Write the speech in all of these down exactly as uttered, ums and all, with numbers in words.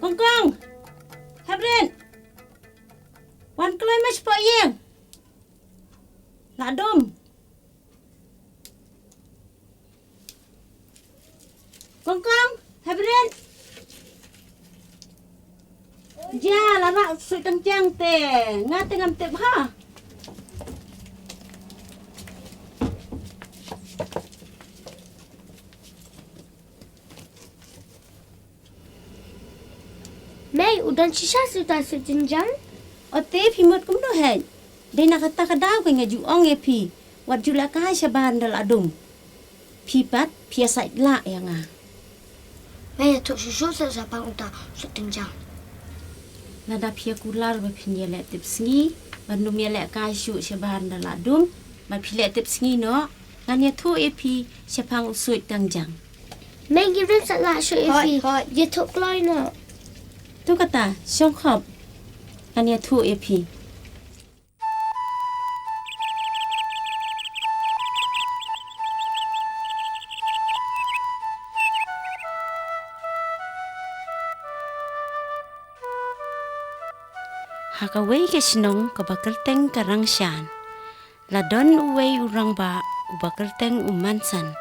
Kong Kong, Hebren, wan kloi ma shapoh ïing. La dum. Kong Kong, Hebren. Ja, la lah suit tang jang te. Nga te ngam tip ha. Mei, u don shisha suta suit jingjang? Ote phi mut kumno hei. Dei na kata ka daw ka nga ju ong ïa phi. Wat ju lehkai shabar ynda la dum. Phi pat, phi ïa sait lah ïa nga. Mei, ïathuh shuh shuh sa shaphang uta suit jingjang. Lada phi ïa kular ba phin ïa leh tip sngi, ban ym ïa lehkai shuh shabar ynda la dum, ba phi leh tip sngi noh, ngan ïathuh ïa phi shaphang u suit jingjang. Mei, ngim dei sa lah shuh ïa phi. Hooid, hooid. Ïathuh kloi noh. To kata, shong khop. Ngan ïathuh ïa phi. Ha kawei ka shnong kaba kyrteng ka Rangshan, la don uwei u rangbah uba kyrteng u Mansan.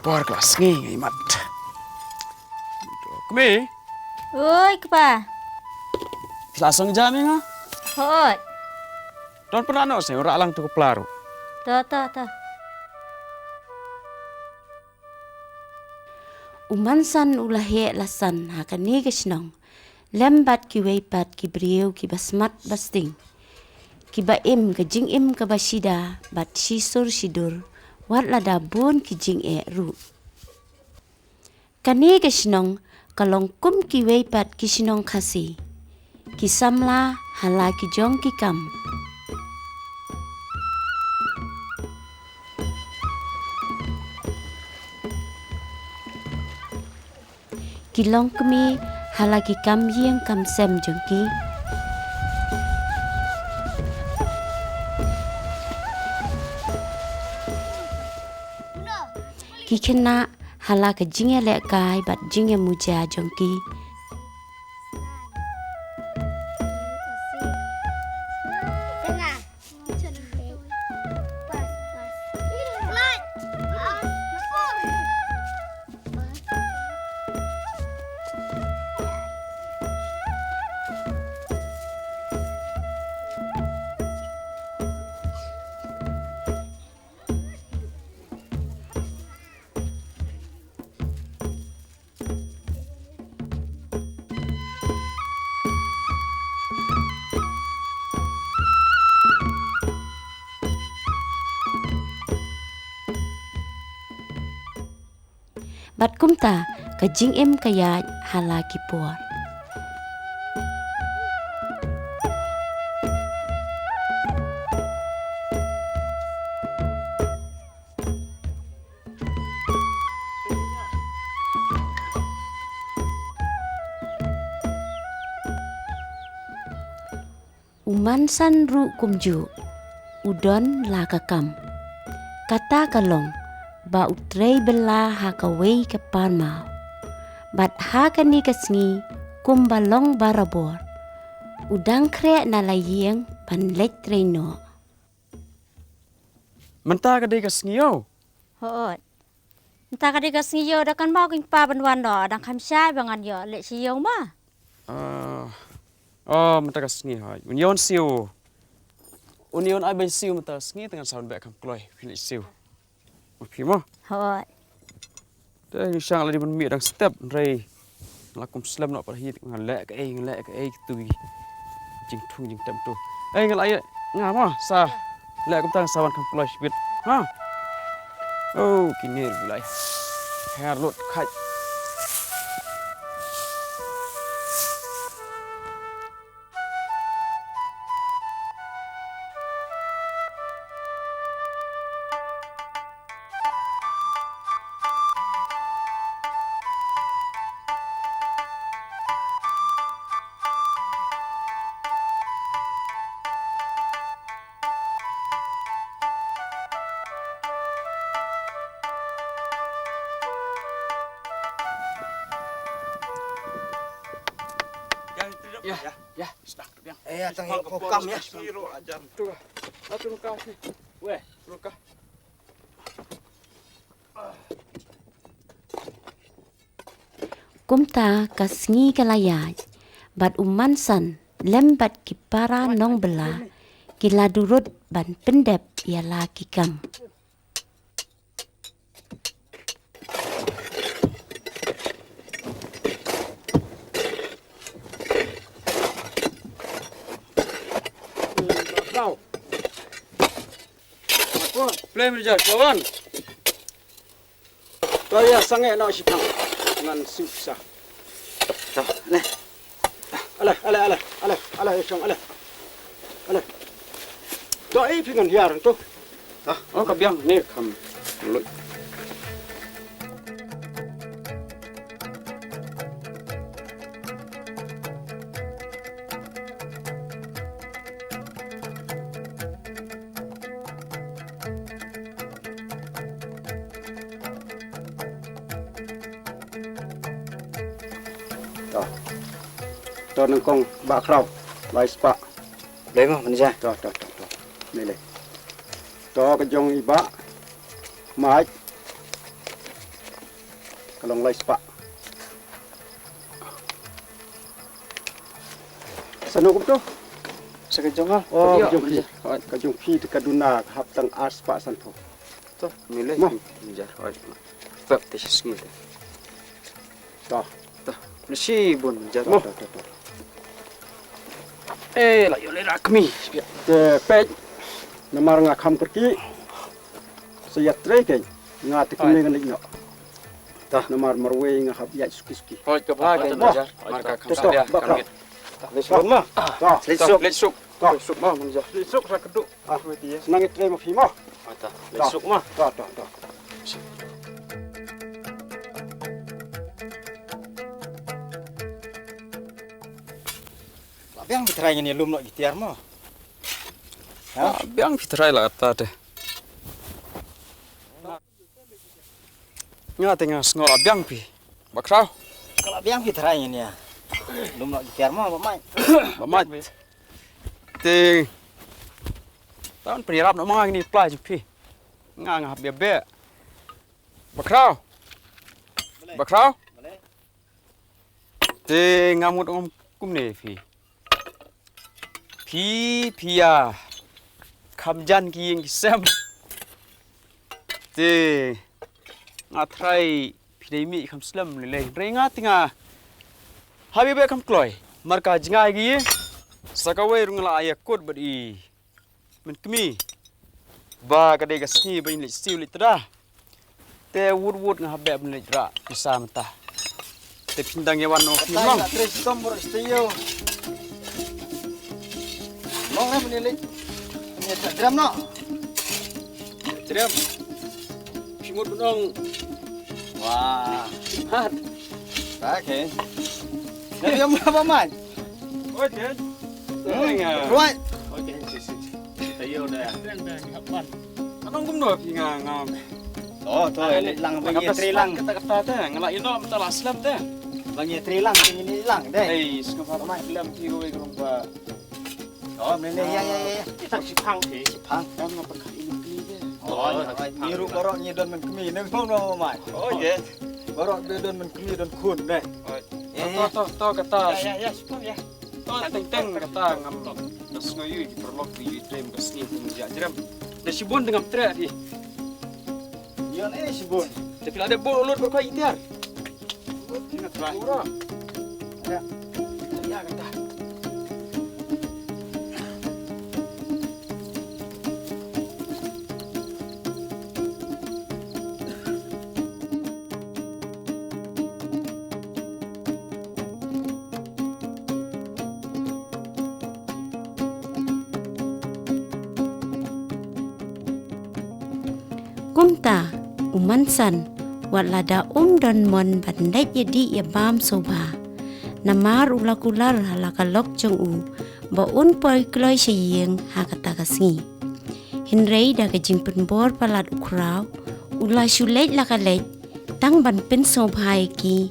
Por ka la sngi ngi mat. Kmie. Oi, kpa. Phi la song jam ïa nga? Hooid. Don pynah noh seh, u rah lang tu ka pla ruh. To, to, to. U Mansan u la heh la san ha kane ka shnong. Lem bad kiwei pat ki briew kiba smat ba sting. Kiba im ka jingim kaba shida bad shisur shidur. Wat lada bun ki jingeh ruh. Kane ka shnong ka long kum kiwei pat ki shnong Khasi. Ki samla ha la ki jong ki kam. Ki long kmie ha la ki kam ïing kam sem jong ki. Ki khynnah ha la ka jingïalehkai bad jingïamuja jong ki. Bad kumta ka jingim ka ïaid ha la ki por. U Mansan ruh kumjuh u don la ka kam. Kata ka long ba u trei bylla ha kawei ka parmaw. Bad ha kane ka sngi kumba long barabor, u dang khreh na la ïing ban leit trei noh. Mynta ka dei ka sngi ïew. Hooid. Mynta ka dei ka sngi ïew, da kan maw kynpa ban wan noh, dang kham shai ba ngan ïoh leit sha ïew ma. Ah. Oh, mynta ka sngi hooid. Un ïoh siew. Un ïoh ai bai siew mynta ka sngi, te ngan sa wan beh kham kloi phi leit siew. Ma phi mo. Hooid. Te ngi shang la dei ban mih dang step, hynrei la kum slem noh pat hi, nga leh kaei, nga leh kaei, kitu ki jingthung jingtem tu. Ei, nga la ïa, nga mo, sa leh kumta sa wan kham kloi shibit. Ha? Oh, kine ruh lai. Her lut khat. Ya, ya, ya. Sdang tu biang. Eh, ya, tang ya, pokam ya. Tu ka. Atu ka. Weh, tu ka. Kumta ka sngi ka la ïaid, bad u Mansan lem bad ki para nongbylla ki la durut ban pyndep ïa la ki kam. Play manager, kawan. To ïa sangeh noh shiphang. Ngan suk sa. To, ne. Ale, ale, ale, ale, ale, shong, ale. Ale. To, eh, phi ngan hiar to. Ah, oh, ka biang ne kham. Lut. To. To nyngkong Bah Khraw. Lai spah. Blei mo, manager. To, to, to, to. Ni le. To ka jong i Bah Mike. Ka long lai spah. Sano kumto? Sa ka jong nga. Oh, ka jong phi. Ka jong phi te ka duna ka hap tang ar spah sanphew. To, ni le. Mo. Manager. Pep te shi sngi te. To. To. Ni shibun manager. Mo. To, to, to. Eh, la ïoh le rakmi. Te peit. Namar nga kham kyrkieh. Sa ïatrei kein. Nga te kumne ngan leit noh. Tah, namar marwei nga hap ïaid suki suki. Hooid, ka bha ka manager. Hooid, ka kham. Bah Khraw. Leit suk ma. Leit suk. Leit suk. Leit suk ma manager. Leit suk sa ka duk. Nang ïatrei ma phi ma. Leit suk ma. Tah, tah, tah. La biang phi trai ngin ïalum noh ki tiar ma. Ha? La biang phi trai la kata te. Nga te nga sngew la biang phi. Bah Khraw. Ka la biang phi trai ngin ïa lum noh ki tiar ma, Bah Mait. Bah Mait. Te. Tang pynïarap noh ma nga ngin ïa pla jong phi. Nga nga hap beh beh. Bah Khraw. Bah Khraw. Te nga mut ong kumne phi. Phi, phi ïa kham jan ki ïing ki sem. Te nga trai phi dei mih kham slem lei lei. Hynrei nga te nga hap ïa beh kham kloi. Marka jngai ki ïa. Sa kawei ruh nga la ïa kut bad i Mynkmie. Ba ka dei ka sngi ba ngin leit siew leit tda. Te wut wut nga hap beh ban leit rah pisa mynta. Te phin dang ïa wan noh phi long. Kata nga trei shitom baroh shi taïew. Long ne ban ïa leit. Ïa trei jrem noh. Jrem. Phi mut ban ong. Wah. Hat. Okay. Ïa ïa mut ba mai. Oi, Jen. Hmm. Ruai. Oi, Jen, si, si, si. Tayo da. Bang, bang, hap ban. Anong kumno phi nga, nga. Oh, to, ah, lang, bang ïa trei lang. Kata, kata te, nga la ïoh mynta la slem te. Bang ïa trei lang, ïa trei lang te. Ei, sngewbha mai slem phi ruh, ruh ba. Oh, mene, ïa, ïa, ïa, ïa. Kita shiphang phi. Shiphang. Kan nga pyrkhat i Mynkmie te. Oh, oh, shiphang. Ngi ruh baroh ngi don Mynkmie, ne, kumno mai. Oh, ïa. Baroh ngi don Mynkmie, don khun ne. Oh. Ïa, to, ïa, to, to, kata. Ïa, ïa, ïa, shiphang, ïa. To teng teng kata ngam da sngew ïa ki paralok ki ïa trei ka sngi kum ïa jrem. Da shibun da ngam treh phi. Ïa ne shibun. Te phi la dep bun lut bad koi itiar. Lut ki na trai. Ura. Ya. Ya kata. Kumta, u Mansan, wat lada um don mon ban leit ïa dih ïa bam sngewbha. Namar u la kular ha la ka lok jong u, ba un poi kloi sha ïing ha kata ka sngi. Hynrei da ka jingpynbor palat u Khraw, u la shu leit la ka leit, tang ban pynsngewbha ïa ki,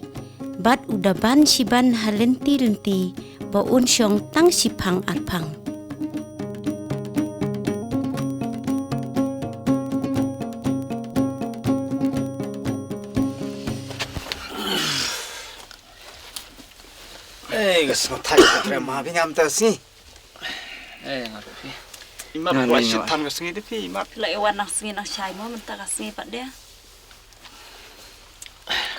bad u da ban shi ban ha lynti lynti, ba un shong tang shiphang arphang. Ei, ka sngewthait ka trei ma, phi ngam ta sngi. Ei, nga ruh phi. Ima phi kwah shit than ka sngi de phi, ima phi la ïa wan nang sngi nang shai mo mynta ka sngi pat de.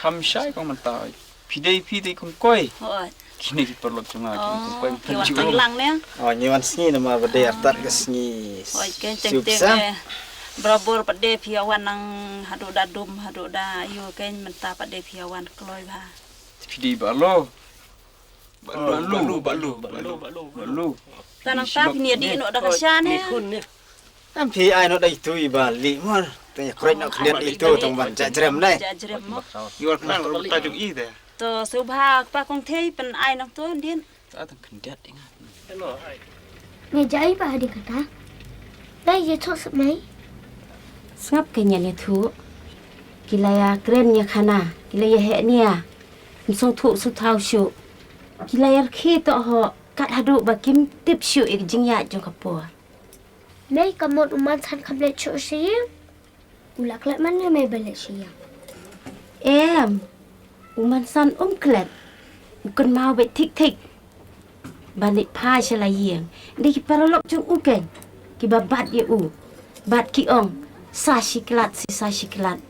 Kham shai kong mynta. Phi dei, phi dei kong koi. Hooid. Kine ki paralok jong nga kong koi mynta ki wan tang lang ne. Oh, ngi wan sngi namar ba dei artat ka sngi. Hooid, keiñ teng teng. Barabor pat de phi wan nang haduh da dum, haduh da ïu keiñ mynta pat de phi wan kloi bha. Phi dei ba lo. Ba lu, ba lu, ba lu, ba lu, ba lu. Tanang ta phi nia dih noh da ka sha ne. Am phi ai noh da itu i ba li mor. Te khroi noh khliat itu tang ban ja jrem ne. Ja jrem mo. Ïor khnang ruh ta jong i de. To sngewbha kpa kong thei pyn ai nang to ndien. Ta tang khyndiat ding. Me jai ba di kata. Bai ye chok sep mai. Sngap ke nyan ye thu. Ki la ïa kren ïa khana, ki la ïa heh nia. Ym sngewthuh sngewthaw shuh. Ki la ïa rkhie toh ho, kat haduh ba kim tip shuh ïa ka jingïaid jong ka por. Mei ka mut u Mansan kam leit shuh sha ïing. U la klet man ïa mei ba leit sha ïing. Em, u Mansan um klet. U kynmaw beit thik thik. Ban leit phai sha la ïing. Dei ki paralok jong u keiñ kiba bat ïa u. Bat ki ong sa shi klat, shi sa shi klat.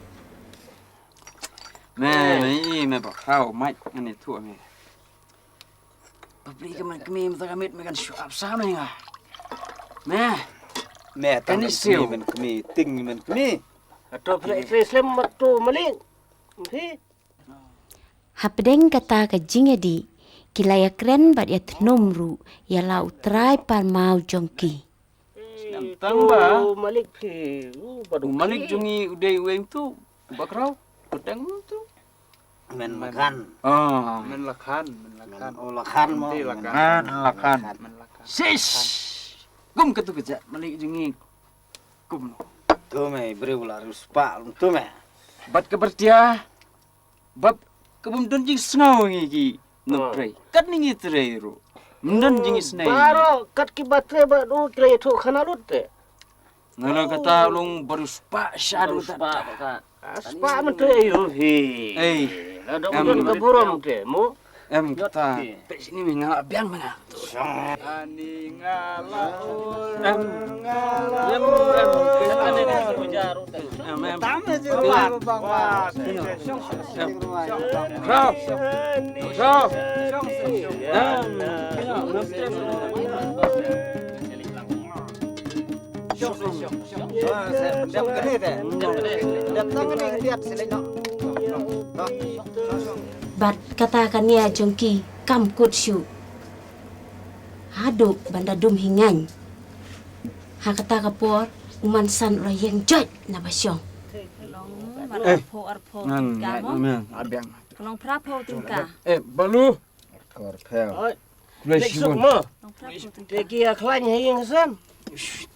Me, me i me ba khraw mait ngan ïathuh me. Bapli ka man kmie mynta ka miet me kan shu ap sa me nga. Me. Me tang kan kmie man kmie, ting man kmie. Ato phi slem mat tu maling. Phi. Hapdeng kata ka jingïadih, ki la ïakren bad ïathnum ruh ïa la u trai parmaw jong ki. Snem tang ba. U malik phi, u ba u malik jong ngi u dei u eng tu, u ba kraw, u teng tu. Men Lakan. Ah. Men Lakan, Men Lakan. Oh, Lakan mo. Lakan, Lakan. Men Lakan. Sis. Kum katu ka jait malik jong ngi. Kum no. Tu me briew la riewspah tu me. Bad ka byrtia. Bad ka bym don jingsngew ngi ki nongtrei. Kat ni ngi trei ruh. Ym don jingisnei. Baroh kat ki ba trei ba du ki la ïathuh khana lut te. Nga la kata long baroh spah shaduh spah. Spah man trei ïa u hi. Ei. La dok don ka burom te mo. Em kata. Pek sini mi nga biang mana. Ani nga la. Em. Em em. Em em. Tam je bang bang. Rau. Rau. Em. Bad kata ka nia jong ki kam kut shuh. Haduh ban da dum hi ngaiñ. Ha kata ka por u Mansan u la ïeng joit na ba shong. Long man arphew arphew tyngka mo. Long phra phew tyngka. Eh, balu. Arphew. Khublei shibun. Te ki ïa khlaiñ ha ïing ha sem.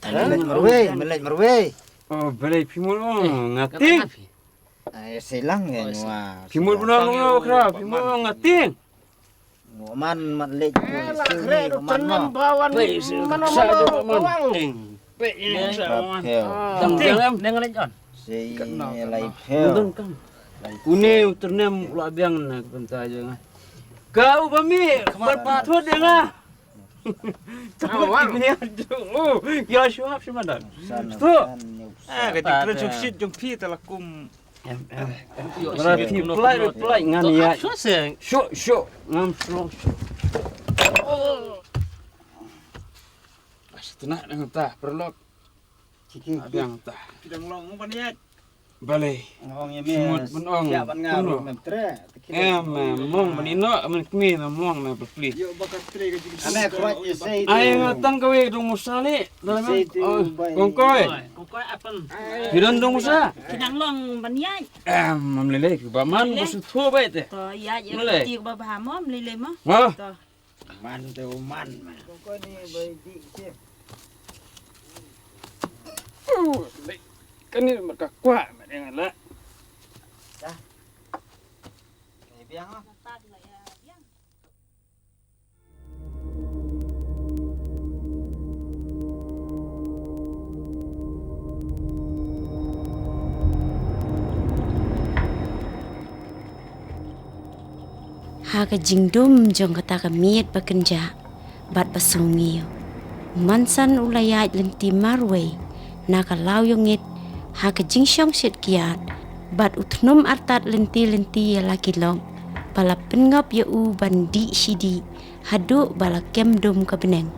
Leit marwei, me leit marwei. Oh, balei phi mut ong nga tieng. Ai, silang ngi nwa. Phi mut bna ong nga kra, phi mut ong nga tieng. Ngu man mat leit. Ai, la kre du man mo. Pei si man sa du man. Dang dang em. Dang leit on. Sei lai pheu. Une u tyrnem u la biang na ka bynta jong nga. Ka u ba mi, ba pathut dia nga. Tahu ki ni jong u. Ya shuhab si madan. Tu. Ah, ka jingkren jong shit jong phi ta la kum. Em em. Mara phi plai, plai ngan ya. Shu shu ngam shu. Astana nang ta perlok. Chiki. Abiang ta. Kidang long ban ïaid. Balei. Ngong ïa me. Mut ban ong. Ïa ban nga ruh mem tre. Em em mong ban ino men kmi na mong na bapli. Yo ba ka tre ka jing. Ane kroi ïa sei. Ai nga tang ka wei dong musa ni. Dalam. Kong koi. Kong koi apan. Kidang dong musa. Kidang long ban ïaid. Em mam lele ba man ba su tho ba te. To ïaid ïa ti ba ba mo mam lele mo. Mo. To. Man te u man ma. Ko ni bai di ke. Kani ma ka kwa ma deng la. Dah. Biang ah. Ha ka jingdum jong kata ka miet ba kynjah bad ba sngew ngiew, u Mansan u la ïaid lynti marwei na ka law ïongit ha ka jingshong shit kiad, bad u thnum artat lynti lynti ïa la ki lok ba la pynngop ïa u ban dih shi dih haduh ba la kem dum ka bneng.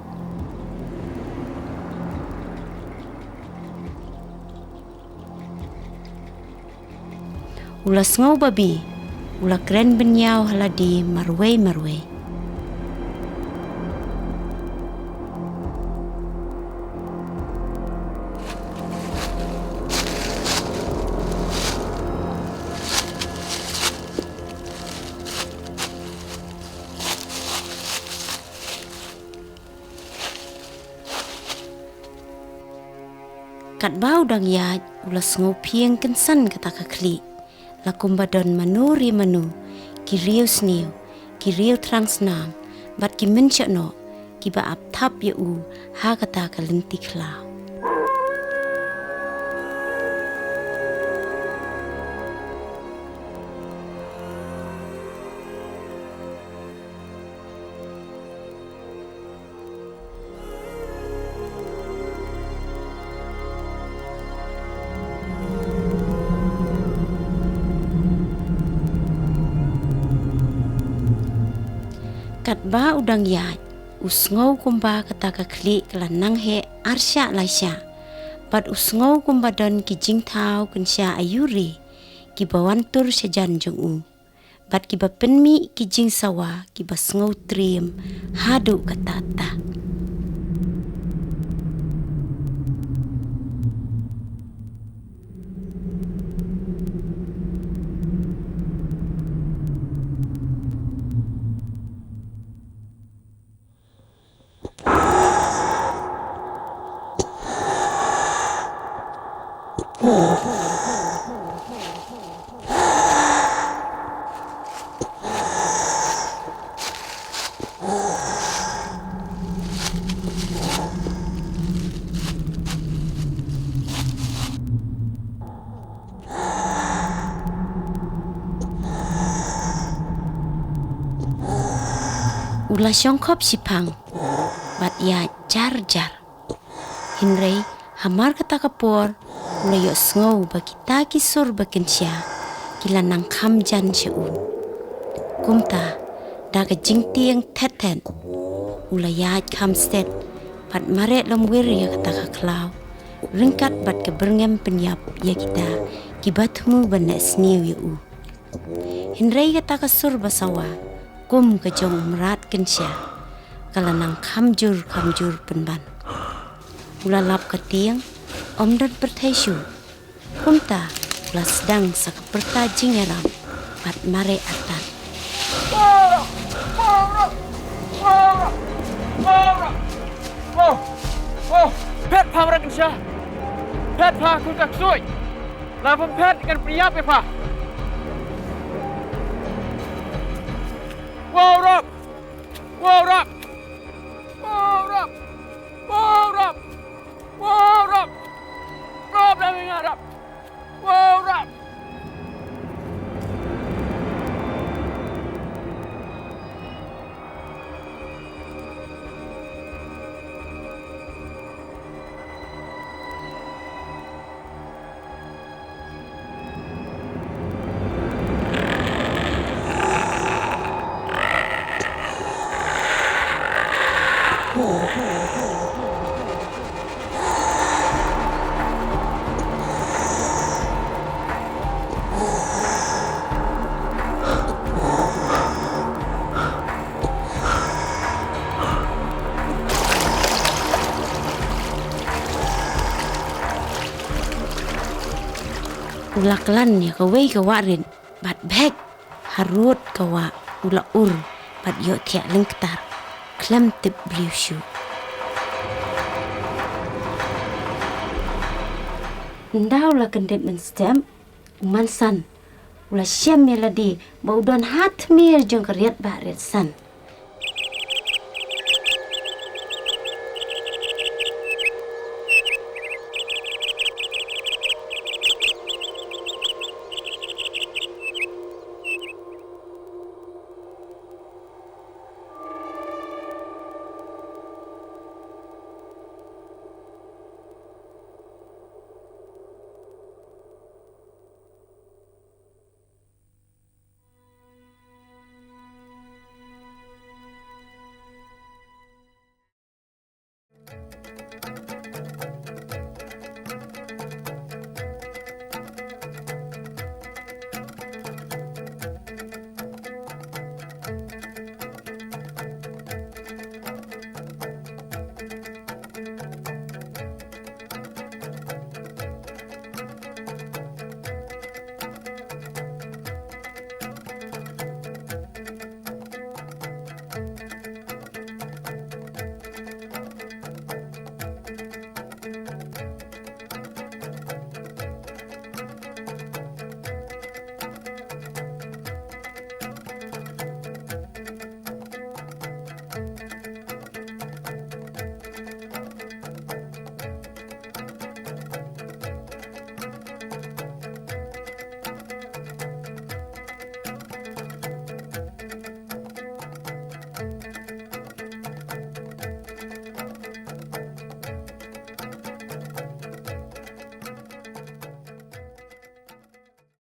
U la sngew babe, u la kren bynñiaw ha lade marwei marwei. Katba u dang ïaid, u la sngew phieng kynsan kata ka khlieh, la kumba don mano re mano ki riew sniew, ki riew thrang snam, bad ki mynshah noh kiba ap thap ïa u ha kata ka lynti khlaw. Katba u dang ïaid, u sngew kumba kata ka khlieh ka la nang heh arshah laishah, bad u sngew kumba don ki jingthaw kynshah aiu re kiba wan tur shajan jong u, bad kiba pynmih ki jingsawa kiba sngew triem haduh katta katta. U la shongkhop shiphang bad ïaid jar jar. Hynrei hamar kata ka por u la ïohsngew ba kita ki sur ba kynshah ki la nang kham jan sha u. Kumta, da ka jingtieng thet thet, u la ïaid kham stet bad mareh lymwir ïa kata ka khlaw, ryngkat bad ka byrngem pynïap ïa kita kiba thmu ban leh sniew ïa u. Hynrei kata ka sur ba sawa, kum ka jong u mrad kynshah, ka la nang kham jur kham jur pynban. U la lap ka tieng, ym don pyrthei shuh. Kumta, u la sdang sa ka pyrta jingïarap bad mareh artat. Phet pha mrad kynshah! Phet pha khun ka ksuid! Lada phim phet ngan pynïap ïa pha. Wow, Rob! Wow, Rob! Wow, Rob! Wow, Rob! Wow, Rob! Rob, da me nga Rob! Wow, Rob! U la klan ïa kawei ka wah rit bad bhek harud ka wah u la ur bad ïohthiah lyngktar khlem tip briew shuh. Ynda u la kyndit mynstep, u Mansan u la shem ïa lade ba u don ha tmier jong ka riat bah riat san.